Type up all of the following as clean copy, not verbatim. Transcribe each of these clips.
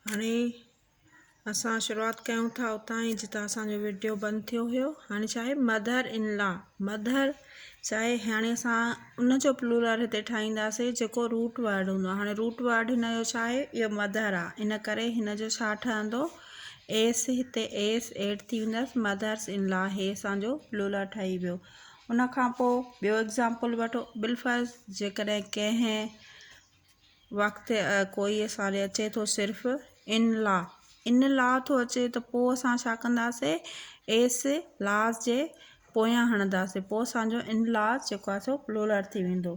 هاڻي اسان شروعات ڪيون ٿا اتان ئي جتان اسان جو وڊيو بند ٿيو هيو. هاڻي ڇا آهي مدر ان لا، مدر ڇا آهي؟ هاڻي اسان ان جو پلورل هتي ٺاهينداسين جيڪو روٽ ورڊ هوندو آهي. هاڻي روٽ ورڊ هن جو ڇا آهي؟ اهو مدر آهي، ان ڪري هن جو ڇا ٺهندو؟ ايس، هتي ايس ايڊ ٿي ويندس، مدرس ان لا، هي اسان جو پلورل ٺهي ويو. ان کان پوء ٻيو ايگزامپل وٺو، بالفرض جيڪڏهن ڪنهن وقت ڪوئي اسان ڏي اچي ٿو صرف ان لا، ان لا ٿو اچي ته پوء اسان ڇا ڪنداسي ايس لاز جي پويان هڻنداسي، پوء اسان جو ان لاز جيڪو آهي سو پلورل ٿي ويندو.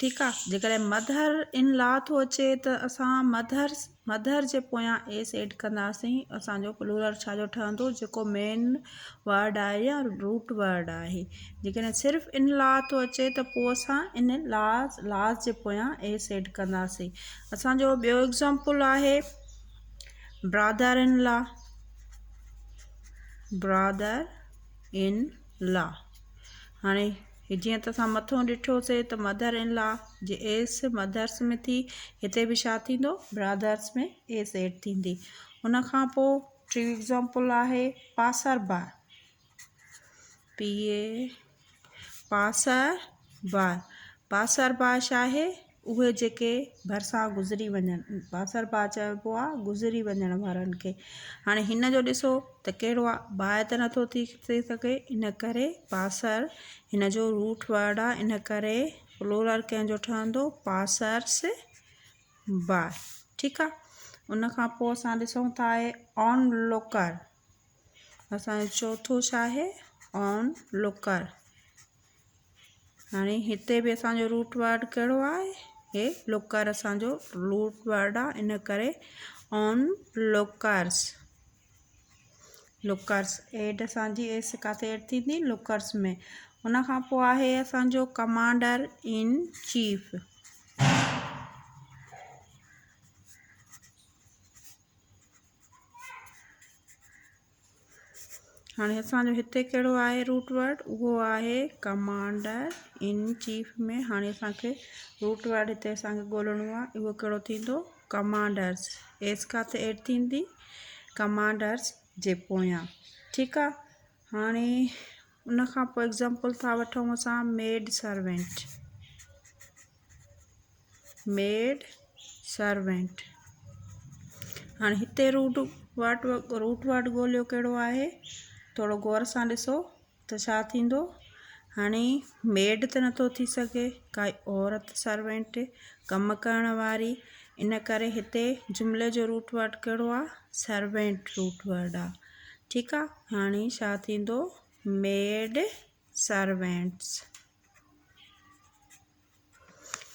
ٺيڪ آهي، جيڪڏهن مڌر ان لا ٿو اچي ته اسان مڌرس، مڌر جي پويان ايس ايڊ ڪنداسين، اسان جو پلورل ڇا جو ٺهندو؟ جيڪو مين ورڊ آهي يا روٽ ورڊ آهي. جيڪڏهن صرف ان لا ٿو اچي ته پوء اسان ان لاز، لاز جي پويان ايس ايڊ ڪنداسين. اسان جو ٻيو ايگزامپل آهي brother in law, brother in law. هاڻي هي جيئن ته اسان مٿو ڏٺوسي ته مدر ان لا جي ايس مدرس ۾ ٿي، هتي به ڇا ٿيندو؟ براڌرس ۾ ايس ايڊ ٿيندي. ان کان پوء ٽيون ايگزامپل آهي passer by, P A passer by. Passer by ڇا آهي؟ اهي جيڪي ڀرسان گذري وڃن، پاسر باء چئبو آ گذري وڃڻ وارن کي. هاڻي هن جو ڏسو ته ڪهڙو آ، باء ته نٿو ٿي سگهي، ان ڪري پاسر هن جو روٽ ورڊ آ، ان ڪري پلورل ڪنهن جو ٺهندو؟ پاسرس باء. ٺيڪ آ، ان کان پوء اسان ڏسون ٿا آهي آن لوڪر. اسان جو چوٿون ڇا آهي؟ آن لوڪر. هاڻي هتي به اسان جو روٽ ورڊ ڪهڙو آهي؟ هي لوڪر اسان جو روٽ ورڊ آهي، ان ڪري آن لوڪرس، لوڪرس ايڊ اسان جي ايس ڪاٿي ايڊ ٿيندي؟ لوڪرس ۾. ان کان پوء آهي اسان جو ڪمانڊر ان چيف. هاڻي اسان جو هتي ڪهڙو آهي روٽ ورڊ؟ اهو آهي ڪمانڊر ان چيف ۾. هاڻي اسان کي روٽ ورڊ هتي اسان کي ڳولڻو آهي، اهو ڪهڙو ٿيندو؟ ڪمانڊرس. ايس ڪاٿي ايڊ ٿيندي؟ ڪمانڊرس جي پويان. ٺيڪ آهي، هاڻي ان کان پوء ايگزامپل ٿا وٺون اسان ميڊ سرونٽ، ميڊ سرونٽ. هاڻي هتي روٽ ورڊ، روٽ ورڊ ڳوليو ڪهڙو آهي، ٿورو غور سان ڏسو ته ڇا ٿيندو. هاڻي ميڊ ته نٿو ٿي سگهي، ڪائي عورت سرونٽ ڪم ڪرڻ واري، ان ڪري هتي جملي جو روٽ ورڊ ڪهڙو آهي؟ سرونٽ روٽ ورڊ آهي. ٺيڪ آهي، هاڻي ڇا ٿيندو؟ Made servants.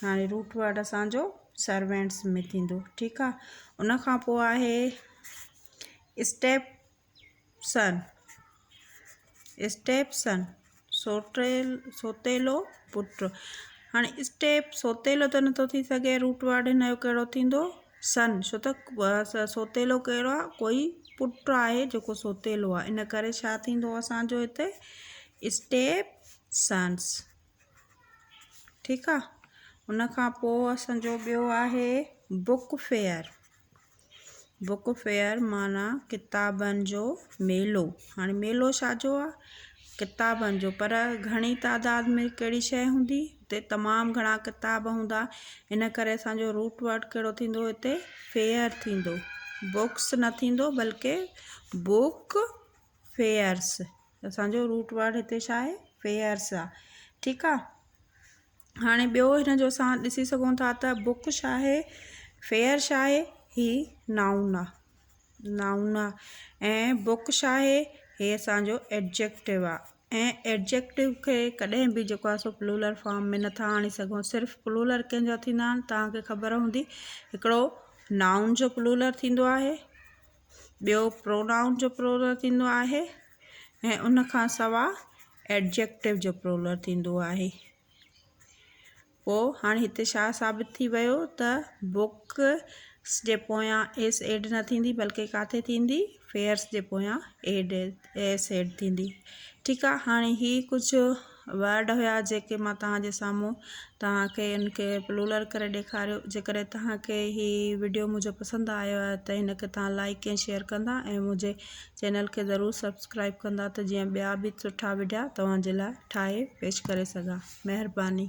هاڻي روٽ ورڊ اسان جو سرونٽس ۾ ٿيندو. ٺيڪ آ، ان کان پوء آهي اسٽيپ سن، اسٽيپ سن سوٽيل، سوتيلو پٽ. هاڻي اسٽيپ سوتيلو ته نٿو ٿي سگهي، روٽ ورڊ هن جو ڪهڙو ٿيندو؟ سن، ڇو ته سوتيلو ڪهڙو آ؟ ڪوئي پٽ آهي جيڪو سوتيلو آ، ان ڪري ڇا ٿيندو اسان جو هتي؟ اسٽيپ سنس. ٺيڪ آ، ان کان پوء اسان جو ٻيو آهي بڪ فيئر. بڪ فيئر معنيٰ ڪتابن جو ميلو. هاڻي ميلو ڇا جو آ؟ ڪتابن جو، پر گهڻي تعداد ۾ ڪهڙي شيء هوندي؟ هتي تمام گهڻا ڪتاب هوندا، ان ڪري اسان جو روٽ ورڊ ڪهڙو ٿيندو هتي؟ فيئر ٿيندو، بڪس نه ٿيندو بلڪه بڪ فيئرس. اسان جو روٽ ورڊ هتي ڇا آهي؟ فيئرس آ. ٺيڪ آ، هاڻي ٻيو هن جو اسان ڏسي سگهون ٿا ته بڪ ڇا آهي، فيئر ڇا آهي؟ هي نائون آ، نائون آ. ۽ بڪ ڇا آهي؟ هي اسان جو ايڊجيڪٽو آ. ۽ ايڊجيڪٽو کي ڪڏهن به جيڪو آ سو پلورل فارم ۾ نٿا آڻي سگهون. صرف پلورل ڪنهن جا ٿيندا آهن؟ توهان کي خبر هوندي، هڪڙو نائون جو پلورل ٿيندو آهي، ٻيو پرونائون جو پلورل ٿيندو آهي ۽ ان کان سوا ايڊجيڪٽو جو پلورل ٿيندو آهي. پوء هاڻي هتي ڇا ثابت ٿي ويو ته بڪس جي پويان ايس ايڊ نه ٿيندي بلڪه ڪاٿي ٿيندي؟ فيئرس جي پويان ايڊ ايس ايڊ ٿيندي. ٺيڪ آهي، هاڻي هي ڪجهه ورڊ هيا جيڪي مان توهان جي سامهون توهان کي ان کي پلولر ڪري ڏيکاريو. جيڪڏهن توهان کي هي وڊيو منهنجو پسند آيو آهي ته هن کي توهان لائڪ ۽ شيئر ڪندا ۽ منهنجي چينل کي ضرور سبسڪرائب ڪندا ته جيئن ٻيا به سٺا وڊيا توهان جي لاء ٺاهي پيش ڪري سگهان. مهرباني.